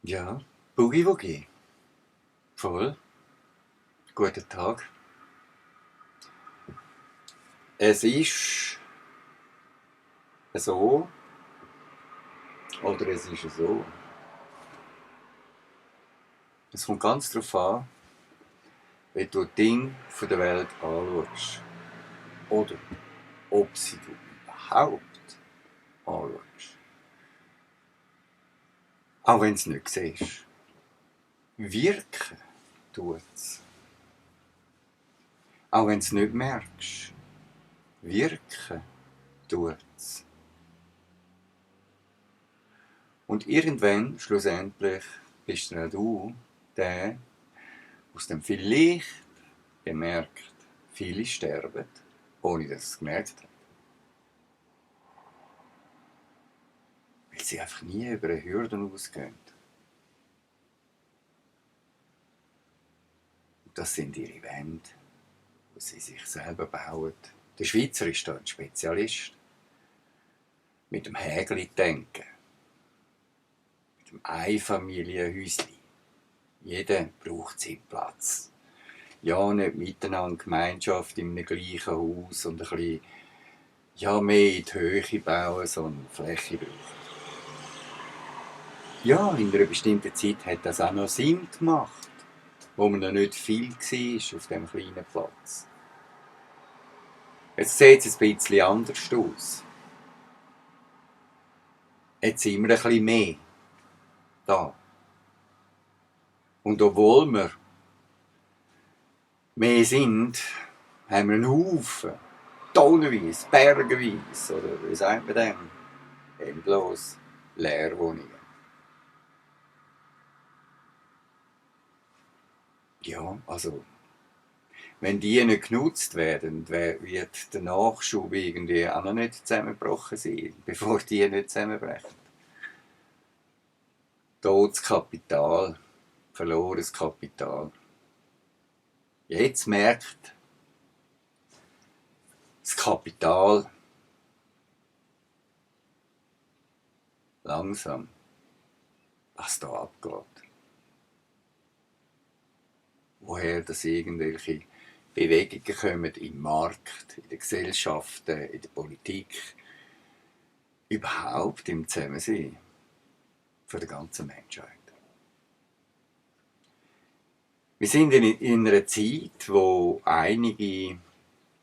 Ja, Boogie Woogie. Voll. Guten Tag. Es ist so, oder es ist so. Es kommt ganz darauf an, wie du Dinge von der Welt anschaust. Oder ob sie du überhaupt anschaust. Auch wenn du es nicht siehst. Wirken tut es. Auch wenn du es nicht merkst. Wirken tut es. Und irgendwann, schlussendlich, bist dann auch du der, aus dem vielleicht bemerkt, viele sterben, ohne dass sie es gemerkt haben. Weil sie einfach nie über eine Hürde ausgehen. Und das sind ihre Wände, die sie sich selber bauen. Der Schweizer ist da ein Spezialist. Mit dem Hägli-Denken. Mit dem Einfamilienhäuschen. Jeder braucht seinen Platz. Ja, nicht miteinander Gemeinschaft in einem gleichen Haus und ein bisschen, ja, mehr in die Höhe bauen, sondern Fläche braucht. Ja, in einer bestimmten Zeit hat das auch noch Sinn gemacht, wo man noch nicht viel war auf diesem kleinen Platz. Jetzt sieht es ein bisschen anders aus. Jetzt sind wir ein bisschen mehr da. Und obwohl wir mehr sind, haben wir einen Haufen, tonnenweise, bergenweise, oder wie sagt man dem? Endlos Leerwohnungen. Ja, also, wenn die nicht genutzt werden, wird der Nachschub irgendwie auch noch nicht zusammengebrochen sein, bevor die nicht zusammenbrechen. Totes Kapital, verlorenes Kapital. Jetzt merkt das Kapital langsam, was da abgeht. Woher das irgendwelche Bewegungen kommen im Markt, in den Gesellschaften, in der Politik, überhaupt im Zusammensein für die ganze Menschheit. Wir sind in einer Zeit, wo einige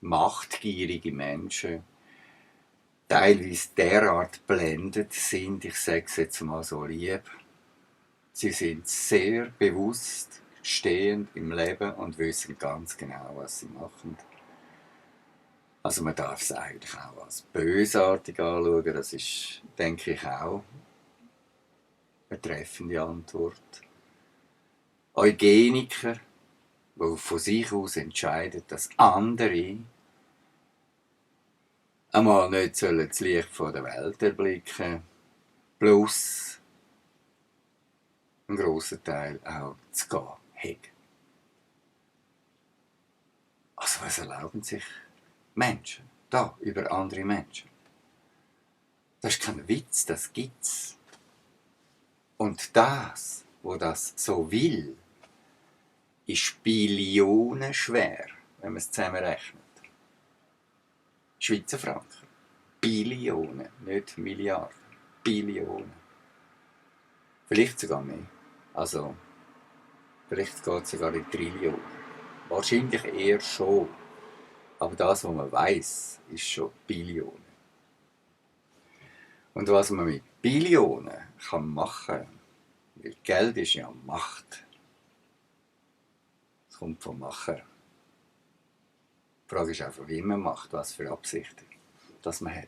machtgierige Menschen teilweise derart blendet sind, ich sage es jetzt mal so lieb, sie sind sehr bewusst stehend im Leben und wissen ganz genau, was sie machen. Also man darf es eigentlich auch als bösartig anschauen, das ist, denke ich, auch eine treffende Antwort. Eugeniker, die von sich aus entscheiden, dass andere einmal nicht das Licht von der Welt erblicken, plus ein grosser Teil auch zu gehen hat. Also was erlauben sich Menschen da über andere Menschen? Das ist kein Witz, das gibt's. Und das, wo das so will, ist billionenschwer, wenn man es zusammenrechnet. Schweizer Franken. Billionen, nicht Milliarden. Billionen. Vielleicht sogar mehr. Also, vielleicht geht es sogar in Trillionen. Wahrscheinlich eher schon. Aber das, was man weiss, ist schon Billionen. Und was man mit Billionen kann machen, weil Geld ist ja Macht. Es kommt vom Machen. Die Frage ist einfach, wie man macht, was für Absichten das man hat.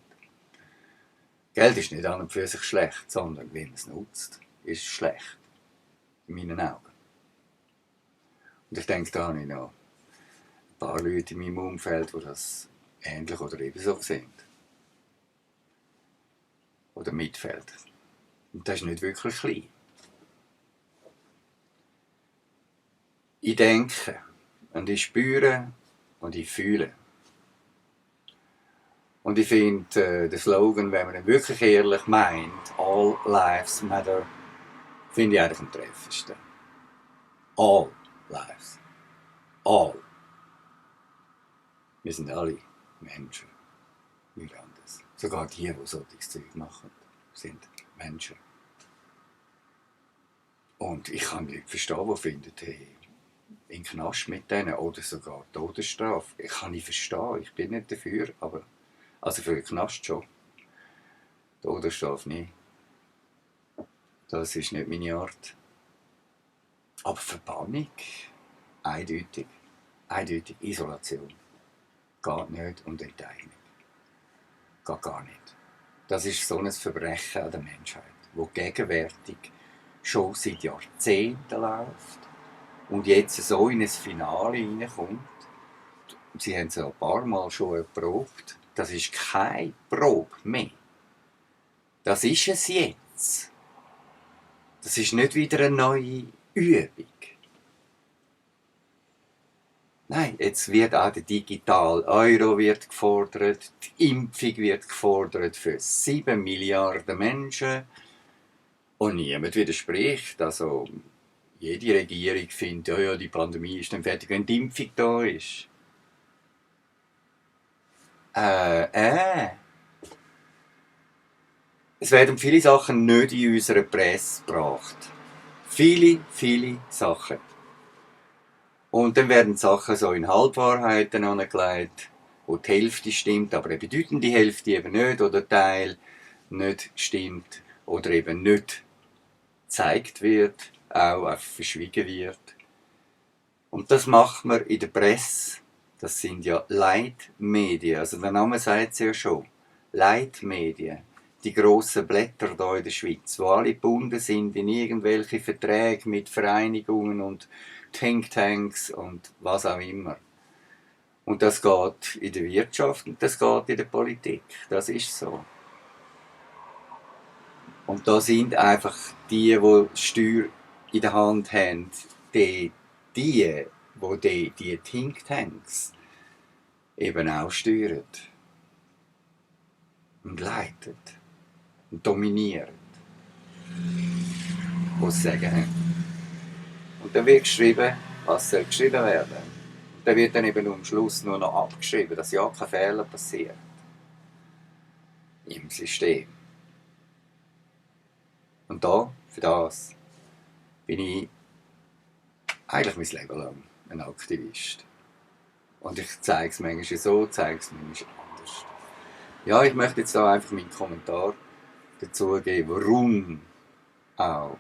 Geld ist nicht an und für sich schlecht, sondern wie man es nutzt, ist schlecht. In meinen Augen. Und ich denke, da habe ich noch ein paar Leute in meinem Umfeld, die das ähnlich oder ebenso sind. Oder mitfällt. Und das ist nicht wirklich klein. Ich denke und ich spüre und ich fühle. Und ich finde den Slogan, wenn man ihn wirklich ehrlich meint, All Lives Matter, Finde ich eigentlich am treffendsten. All lives. All. Wir sind alle Menschen. Nichts anderes. Sogar die solches Zeug machen, sind Menschen. Und ich kann Leute verstehen, die finden, hey, in den Knast mit denen oder sogar Todesstrafe. Ich kann nicht verstehen, ich bin nicht dafür, aber also für den Knast schon. Todesstrafe nicht. Das ist nicht meine Art. Aber Verbannung, eindeutig. Eindeutig. Isolation. Geht nicht und Enteignung. Geht gar nicht. Das ist so ein Verbrechen an der Menschheit, das gegenwärtig schon seit Jahrzehnten läuft und jetzt so in ein Finale hineinkommt. Sie haben es ein paar Mal schon erprobt. Das ist keine Probe mehr. Das ist es jetzt. Das ist nicht wieder eine neue Übung. Nein, jetzt wird auch der digitale Euro wird gefordert, die Impfung wird gefordert für 7 Milliarden Menschen. Und niemand widerspricht. Also, jede Regierung findet, ja, die Pandemie ist dann fertig, wenn die Impfung da ist. Es werden viele Sachen nicht in unserer Presse gebracht. Viele Sachen. Und dann werden Sachen so in Halbwahrheiten angelegt, wo die Hälfte stimmt, aber eine bedeutende Hälfte eben nicht, oder Teil nicht stimmt, oder eben nicht gezeigt wird, auch verschwiegen wird. Und das macht man in der Presse. Das sind ja Leitmedien. Also der Name sagt es ja schon. Leitmedien. Die grossen Blätter hier in der Schweiz, wo alle gebunden sind in irgendwelche Verträge mit Vereinigungen und Thinktanks und was auch immer. Und das geht in der Wirtschaft und das geht in der Politik. Das ist so. Und da sind einfach die Steuer in der Hand haben, die Thinktanks eben auch steuern und leiten und dominieren, was sie sagen haben. Und dann wird geschrieben, was soll geschrieben werden. Und dann wird dann eben am Schluss nur noch abgeschrieben, dass ja kein Fehler passiert im System. Und da, für das, bin ich eigentlich mein Leben lang ein Aktivist. Und ich zeige es manchmal so, zeige es manchmal anders. Ja, ich möchte jetzt da einfach meinen Kommentar dazu geben, warum auch,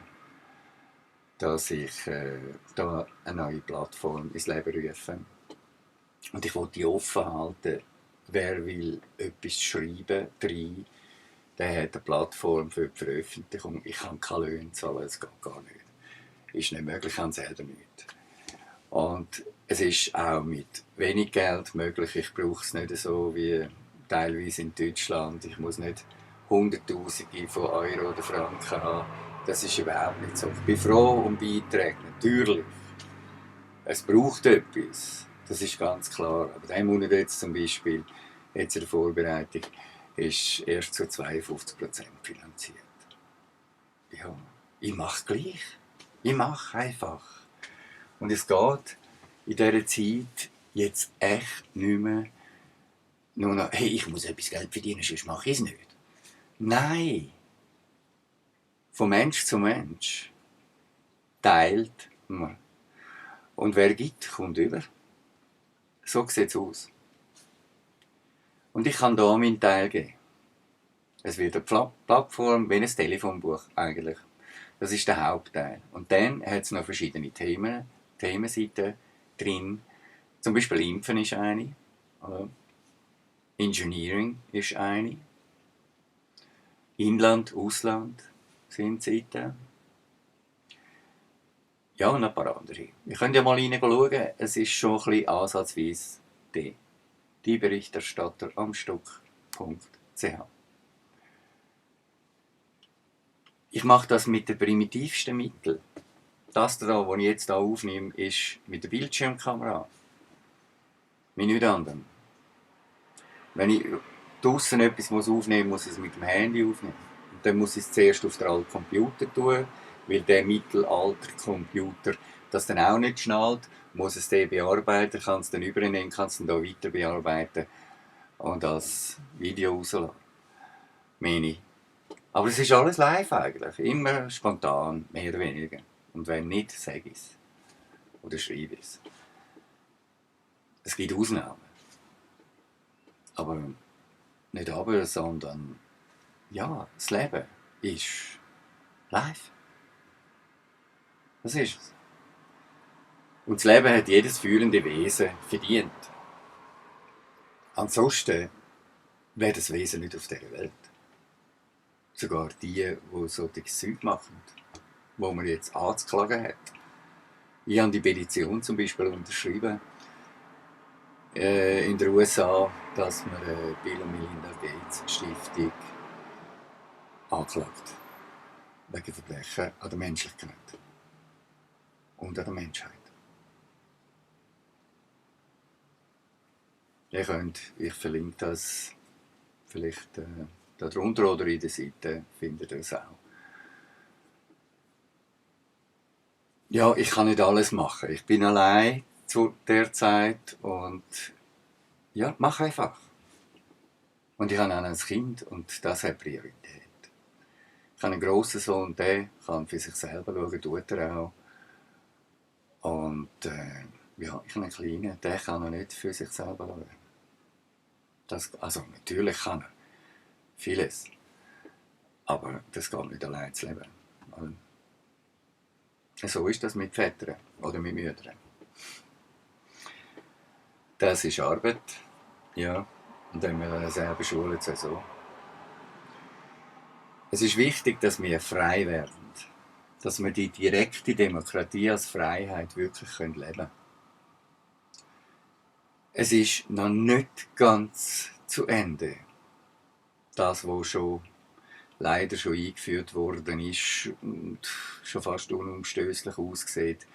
dass ich da eine neue Plattform ins Leben rufe. Und ich wollte die offen halten. Wer will etwas schreiben, rein, der hat eine Plattform für die Veröffentlichung. Ich kann keine Löhne zahlen, das geht gar nicht. Ist nicht möglich, ich kann selber nicht. Und es ist auch mit wenig Geld möglich. Ich brauche es nicht so wie teilweise in Deutschland. Ich muss nicht Hunderttausende von Euro oder Franken haben. Das ist überhaupt nicht so. Ich bin froh um Beiträge, natürlich. Es braucht etwas, das ist ganz klar. Aber der Monat jetzt zum Beispiel, jetzt in der Vorbereitung, ist erst zu 52% finanziert. Ja, ich mache es gleich. Ich mache einfach. Und es geht in dieser Zeit jetzt echt nicht mehr nur noch, hey, ich muss etwas Geld verdienen, sonst mache ich es nicht. Nein. Von Mensch zu Mensch teilt man. Und wer gibt, kommt über. So sieht es aus. Und ich kann hier meinen Teil geben. Es wird eine Plattform wie ein Telefonbuch eigentlich. Das ist der Hauptteil. Und dann hat es noch verschiedene Themenseiten drin. Zum Beispiel Impfen ist eine. Engineering ist eine. Inland, Ausland sind Seiten. Ja, und ein paar andere. Wir können ja mal reinschauen. Es ist schon ein bisschen ansatzweise die Berichterstatter am Stück.ch. Ich mache das mit den primitivsten Mitteln. Das hier, was ich jetzt hier aufnehme, ist mit der Bildschirmkamera. Mit nichts anderem. Wenn ich draussen etwas aufnehmen muss, muss ich es mit dem Handy aufnehmen. Und dann muss ich es zuerst auf den alten Computer tun. weil der Mittelalter-Computer das dann auch nicht schnallt, muss es den bearbeiten, kann es dann übernehmen, kann es dann da weiter bearbeiten und als Video rauslassen. Meine. Aber es ist alles live eigentlich, immer spontan, mehr oder weniger. Und wenn nicht, sage ich es. Oder schreibe es. Es gibt Ausnahmen. Aber nicht aber, sondern ja, das Leben ist live. Das ist es. Und das Leben hat jedes fühlende Wesen verdient. Ansonsten wäre das Wesen nicht auf dieser Welt. Sogar die solches Zeug machen, wo man jetzt anzuklagen hat. Ich habe die Petition zum Beispiel unterschrieben in den USA, dass man Bill und Melinda Gates Stiftung anklagt. Wegen Verbrechen an der Menschlichkeit und an der Menschheit. Ich verlinke das vielleicht darunter oder in der Seite, findet ihr es auch. Ja, ich kann nicht alles machen. Ich bin allein zu der Zeit und ja, mach einfach. Und ich habe auch ein Kind und das hat Priorität. Ich habe einen grossen Sohn, der kann für sich selber schauen, tut er auch. Und ja, ich habe einen kleinen, der kann noch nicht für sich selber schauen. Also natürlich kann er vieles, aber das geht nicht allein zu leben. Und so ist das mit Vätern oder mit Müttern. Das ist Arbeit, ja, und wenn wir selber schulen, so. Es ist wichtig, dass wir frei werden, dass wir die direkte Demokratie als Freiheit wirklich leben können. Es ist noch nicht ganz zu Ende. Das, was leider schon eingeführt worden ist und schon fast unumstößlich aussieht,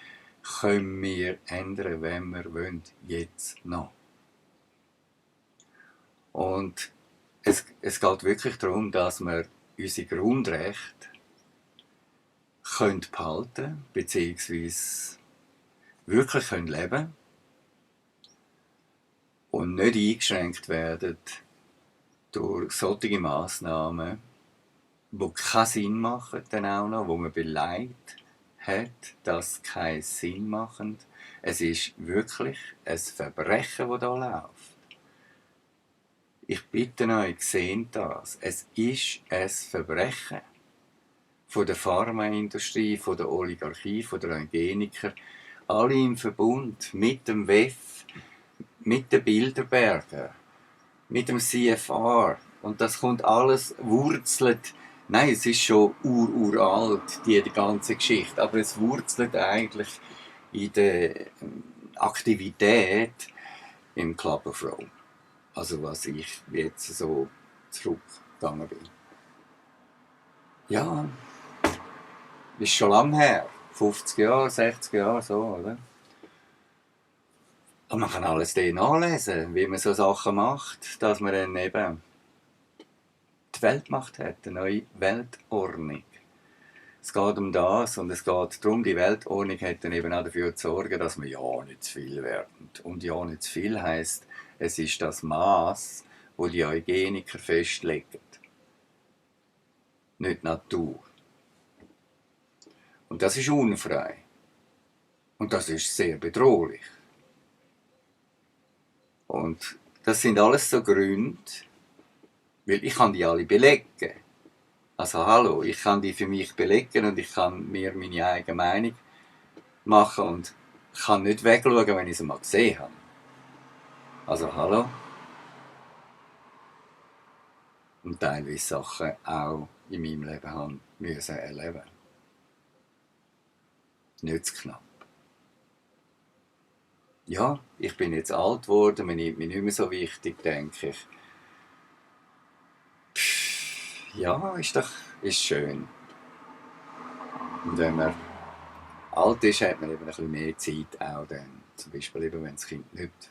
können wir ändern, wenn wir wollen, jetzt noch. Und es geht wirklich darum, dass wir unsere Grundrechte behalten können, beziehungsweise wirklich leben können und nicht eingeschränkt werden durch solche Massnahmen, die keinen Sinn machen, dann auch noch, wo man beleidigt hat, dass sie keinen Sinn machen. Es ist wirklich ein Verbrechen, das hier läuft. Ich bitte euch, seht das. Es ist ein Verbrechen von der Pharmaindustrie, von der Oligarchie, von der Eugeniker, alle im Verbund mit dem WEF, mit den Bilderberger, mit dem CFR. Und das kommt alles wurzelt. Nein, es ist schon uralt, die ganze Geschichte, aber es wurzelt eigentlich in der Aktivität im Club of Rome. Also was ich jetzt so zurückgegangen bin. Ja, ist schon lange her. 50 Jahre, 60 Jahre, so, oder? Und man kann alles nachlesen, wie man so Sachen macht, dass man dann eben die Weltmacht hat, eine neue Weltordnung. Es geht um das und es geht darum, die Weltordnung hat dann eben auch dafür zu sorgen, dass wir ja nicht zu viel werden. Und ja nicht zu viel heisst, es ist das Maß, wo die Eugeniker festlegen. Nicht die Natur. Und das ist unfrei. Und das ist sehr bedrohlich. Und das sind alles so Gründe, weil ich kann die alle belegen. Also hallo, ich kann die für mich belegen und ich kann mir meine eigene Meinung machen und kann nicht wegschauen, wenn ich sie mal gesehen habe. Also hallo. Und teilweise Sachen auch in meinem Leben haben müssen erleben. Nicht zu knapp. Ja, ich bin jetzt alt geworden, man nimmt mich nicht mehr so wichtig, denke ich. Ja, ist schön. Und wenn man alt ist, hat man eben ein bisschen mehr Zeit auch dann. Zum Beispiel eben, wenn das Kind nicht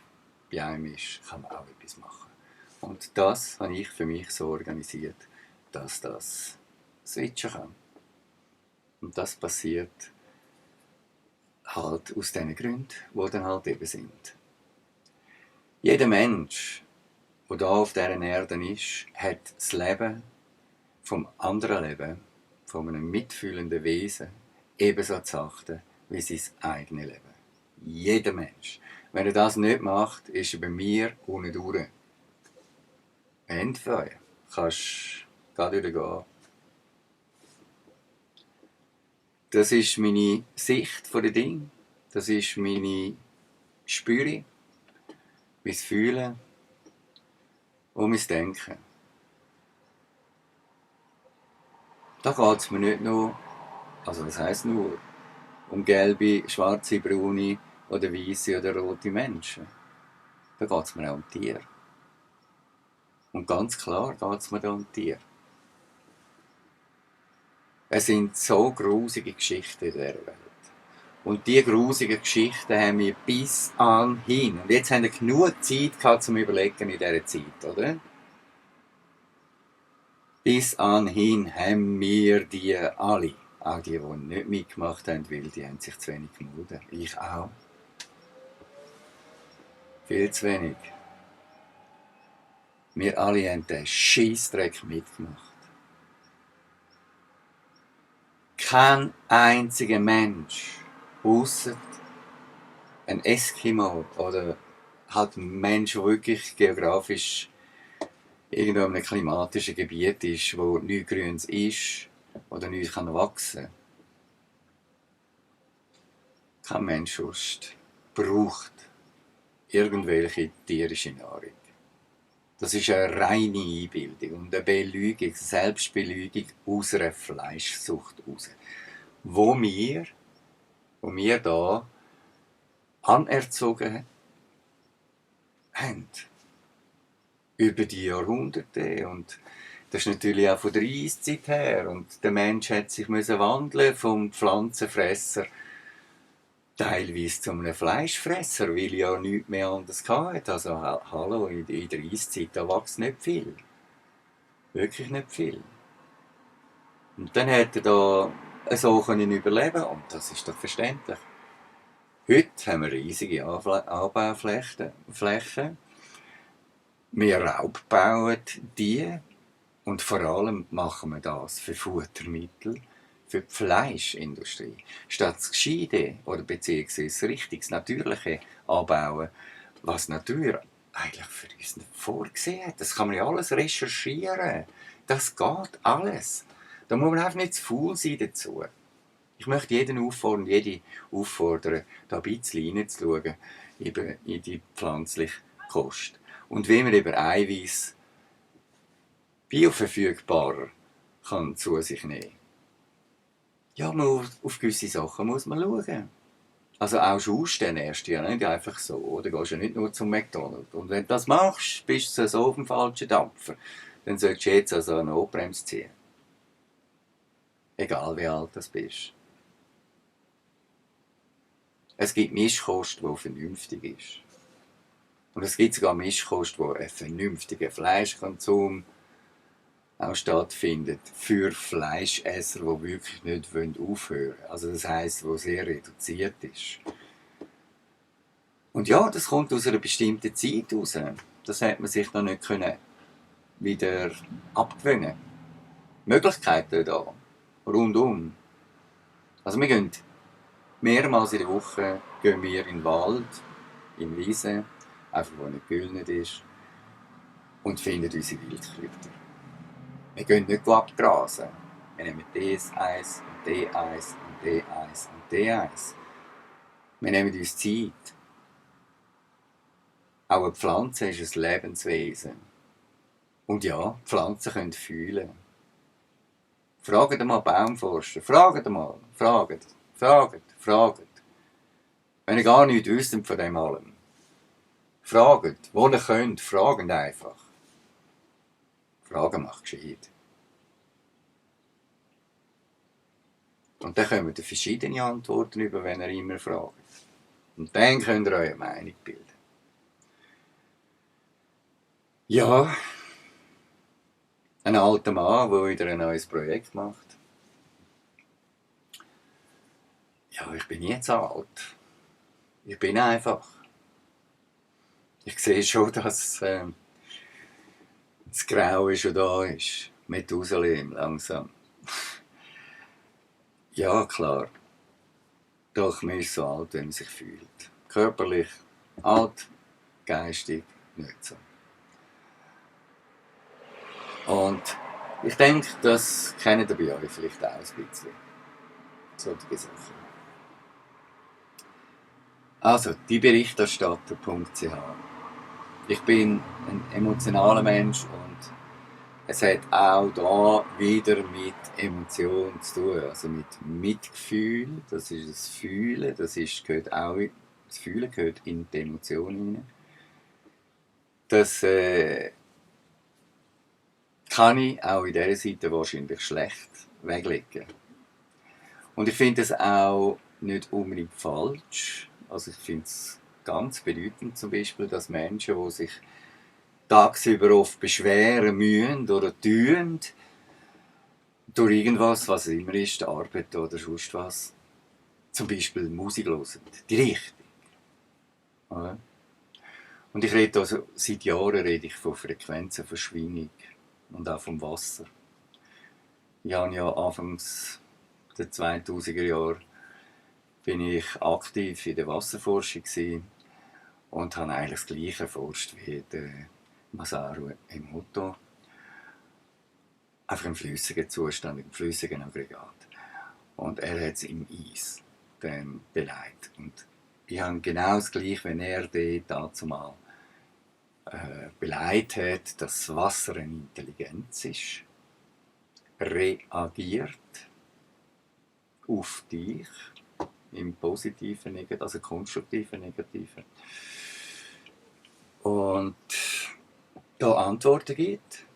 bei einem ist, kann man auch etwas machen. Und das habe ich für mich so organisiert, dass das switchen kann. Und das passiert halt aus den Gründen, die dann halt eben sind. Jeder Mensch, der hier auf dieser Erde ist, hat das Leben vom anderen Leben, von einem mitfühlenden Wesen, ebenso zu achten wie sein eigenes Leben. Jeder Mensch. Wenn er das nicht macht, ist er bei mir unten durch. Endfeuer. Kannst gerade wieder gehen. Das ist meine Sicht von den Dingen. Das ist meine Spüre, mein Fühlen und mein Denken. Da geht es mir nicht nur, also was heisst nur, um gelbe, schwarze, braune oder weiße oder rote Menschen. Da geht es mir auch um Tiere. Und ganz klar geht es mir da um Tiere. Es sind so grusige Geschichten in dieser Welt. Und diese grusigen Geschichten haben wir bis anhin. Und jetzt haben wir genug Zeit gehabt zum Überlegen in dieser Zeit, oder? Bis anhin haben wir die alle. Auch die nicht mitgemacht haben, weil die haben sich zu wenig gemeldet. Ich auch. Viel zu wenig. Wir alle haben den Scheissdreck mitgemacht. Kein einziger Mensch, ausser ein Eskimo oder halt ein Mensch, der wirklich geografisch irgendwo in einem klimatischen Gebiet ist, wo nichts Grünes ist oder nichts wachsen kann. Kein Mensch sonst braucht irgendwelche tierische Nahrung. Das ist eine reine Einbildung und eine Belügung, Selbstbelügung aus einer Fleischsucht heraus. Wo wir hier anerzogen haben. Über die Jahrhunderte. Und das ist natürlich auch von der Eiszeit her. Und der Mensch hat sich wandeln vom Pflanzenfresser teilweise zu einem Fleischfresser, weil er ja nichts mehr anderes hatte. Also hallo, in der Eiszeit da wächst nicht viel. Wirklich nicht viel. Und dann hätte er da so überleben und das ist doch verständlich. Heute haben wir riesige Anbauflächen. Wir raubbauen die und vor allem machen wir das für Futtermittel, für die Fleischindustrie. Statt das Gescheite oder beziehungsweise das richtiges, natürliche Anbauen, was die Natur eigentlich für uns nicht vorgesehen hat. Das kann man ja alles recherchieren. Das geht alles. Da muss man einfach nicht zu faul sein dazu. Ich möchte jeden auffordern, jede auffordern, da ein bisschen reinzuschauen in die pflanzliche Kost. Und wie man eben Eiweiß bioverfügbarer kann zu sich nehmen. Ja, auf gewisse Sachen muss man schauen. Also auch Schuss dann erst, ja nicht einfach so. Oder gehst ja nicht nur zum McDonald's. Und wenn du das machst, bist du so auf dem falschen Dampfer. Dann solltest du jetzt also eine Notbremse ziehen. Egal wie alt du bist. Es gibt Mischkost, die vernünftig ist. Und es gibt sogar Mischkost, wo ein vernünftiger Fleischkonsum auch stattfindet für Fleischesser, die wirklich nicht aufhören wollen. Also das heisst, wo sehr reduziert ist. Und ja, das kommt aus einer bestimmten Zeit raus. Das hat man sich noch nicht wieder abgewöhnen. Möglichkeiten da, rundum. Also wir gehen mehrmals in der Woche in den Wald, in Wiese, einfach wo nicht gegülnet ist, und finden unsere Wildkräuter. Wir gehen nicht abgrasen. Wir nehmen das Eis und das Eis und das Eis und das Eis. Wir nehmen uns Zeit. Auch eine Pflanze ist ein Lebenswesen. Und ja, Pflanzen können fühlen. Fragt mal Baumforster. Fragt mal. Fragt. Wenn ihr gar nichts wisst von dem allem. Fragt, wo ihr könnt. Fragt einfach. Fragen macht gescheit. Und dann kommen ihr verschiedene Antworten über, wenn ihr immer fragt. Und dann könnt ihr eure Meinung bilden. Ja, ein alter Mann, der wieder ein neues Projekt macht. Ja, ich bin nie zu alt. Ich bin einfach. Ich sehe schon, dass das Graue schon da ist. Methusalem langsam. Ja, klar. Doch, man ist so alt, wenn man sich fühlt. Körperlich alt, geistig nicht so. Und ich denke, das kennt ihr bei euch vielleicht auch ein bisschen. Solche Sachen. Also, dieberichterstatter.ch. Ich bin ein emotionaler Mensch und es hat auch da wieder mit Emotionen zu tun, also mit Mitgefühl, das ist das Fühlen, gehört auch, das Fühlen gehört in die Emotionen hinein. Das kann ich auch in dieser Seite wahrscheinlich schlecht weglegen. Und ich finde es auch nicht unbedingt falsch. Also ich finde es ganz bedeutend zum Beispiel, dass Menschen, die sich tagsüber oft beschweren müssen oder tun, durch irgendwas, was immer ist, Arbeit oder sonst was, zum Beispiel Musik hören, die Richtung. Oder? Und ich rede also, seit Jahren rede ich von Frequenzenverschwingung und auch vom Wasser. Ich habe ja anfangs der 2000er Jahre bin ich aktiv in der Wasserforschung und habe eigentlich das Gleiche erforscht wie der Masaru Emoto. Einfach im flüssigen Zustand, im flüssigen Aggregat. Und er hat es im Eis beleidigt. Und ich habe genau das Gleiche, wenn er dort dazumal beleidigt hat, dass das Wasser eine Intelligenz ist, reagiert auf dich, im positiven, negativen, also konstruktiven, negativen. Und da Antworten gibt,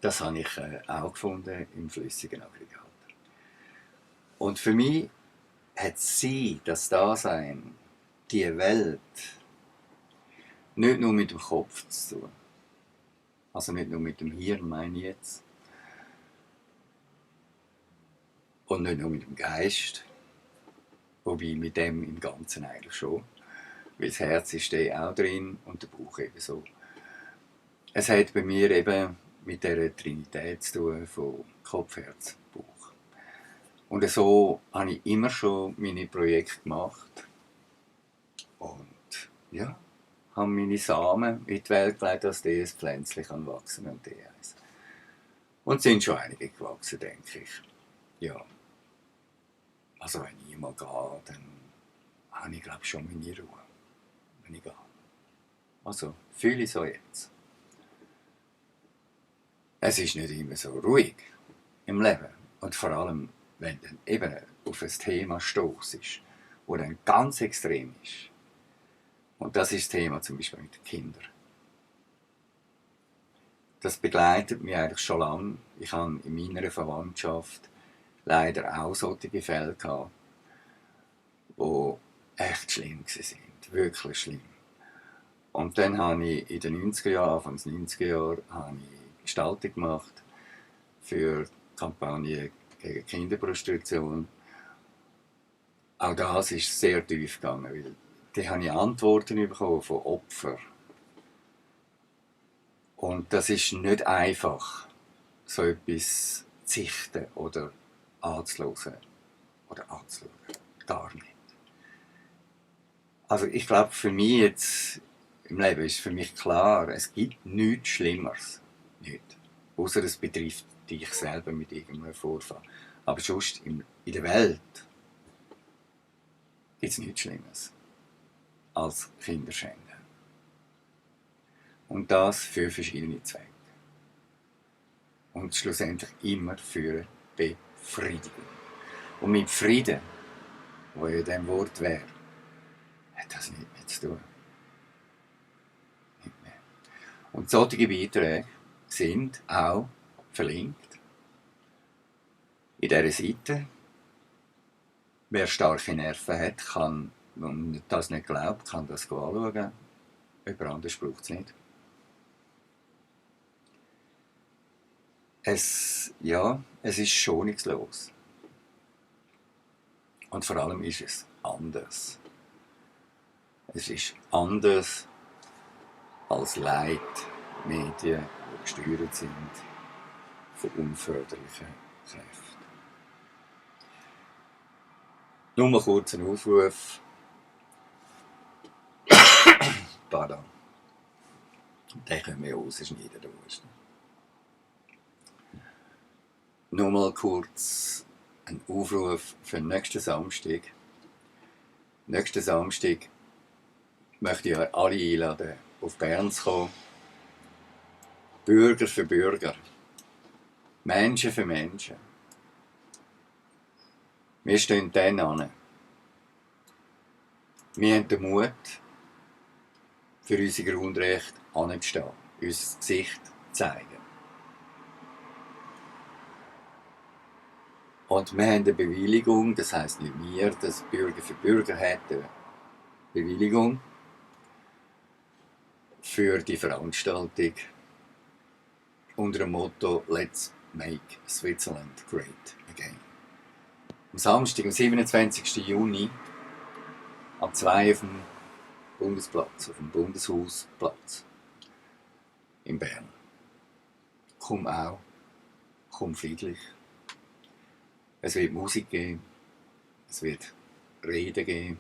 das habe ich auch gefunden im flüssigen Aggregat. Und für mich hat sie, das Dasein, die Welt, nicht nur mit dem Kopf zu tun. Also nicht nur mit dem Hirn, meine ich jetzt. Und nicht nur mit dem Geist. Wobei mit dem im Ganzen eigentlich schon. Weil das Herz ist auch drin und der Bauch ebenso. Es hat bei mir eben mit dieser Trinität zu tun, von Kopf, Herz, Bauch. Und so habe ich immer schon meine Projekte gemacht. Und ja, habe meine Samen in die Welt gelegt, dass dieses Pflänzchen wachsen kann und die eins. Und es sind schon einige gewachsen, denke ich. Ja. Also wenn ich mal gehe, dann habe ich glaube schon meine Ruhe, wenn ich gehe. Also fühle ich so jetzt. Es ist nicht immer so ruhig im Leben. Und vor allem, wenn du eben auf ein Thema stoßest, das dann ganz extrem ist. Und das ist das Thema zum Beispiel mit den Kindern. Das begleitet mich eigentlich schon lange. Ich habe in meiner Verwandtschaft leider auch solche Fälle gehabt, die echt schlimm waren. Wirklich schlimm. Und dann habe ich in den 90er Jahren, Anfangs 90er Jahren, habe ich Gestaltung gemacht für die Kampagne gegen Kinderprostitution. Auch das ist sehr tief gegangen, weil da habe ich Antworten bekommen von Opfern. Und das ist nicht einfach, so etwas zu sichten oder anzuhören oder anzuschauen. Gar nicht. Also ich glaube, für mich jetzt im Leben ist für mich klar, es gibt nichts Schlimmeres. Nicht. Außer es betrifft dich selber mit irgendeinem Vorfall. Aber sonst in der Welt gibt es nichts Schlimmeres als Kinderschänden. Und das für verschiedene Zwecke. Und schlussendlich immer für Befriedigung. Und mit Frieden, wo ja dem Wort wäre, hat das nichts mehr zu tun. Nicht mehr. Und solche Beiträge sind auch verlinkt in dieser Seite. Wer starke Nerven hat, kann, und das nicht glaubt, kann das anschauen. Jemand anderes braucht es nicht. Es ist schonungslos. Und vor allem ist es anders. Es ist anders als Leitmedien, die gesteuert sind von unförderlichen Kräften. Nur mal kurz einen Aufruf. Pardon. Den können wir rausschneiden. Nur mal kurz ein Aufruf für den nächsten Samstag. Nächsten Samstag möchte ich euch alle einladen, auf Bern zu kommen. Bürger für Bürger. Menschen für Menschen. Wir stehen dann an. Wir haben den Mut, für unsere Grundrechte anzustehen, unser Gesicht zu zeigen. Und wir haben eine Bewilligung, das heisst nicht wir, dass Bürger für Bürger hat eine Bewilligung für die Veranstaltung unter dem Motto Let's make Switzerland great again. Am Samstag, am 27. Juni, ab 2 auf dem Bundesplatz, auf dem Bundeshausplatz in Bern. Komm auch, komm friedlich. Es wird Musik geben, es wird Reden geben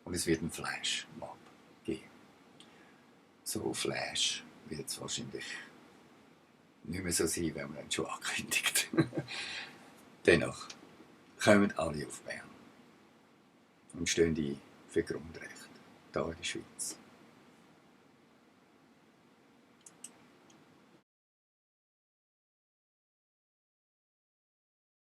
und es wird einen Flashmob geben. So Flash wird es wahrscheinlich nicht mehr so sein, wenn man ihn schon ankündigt. Dennoch kommen alle auf Bern und stehen ein für Grundrechte hier in der Schweiz.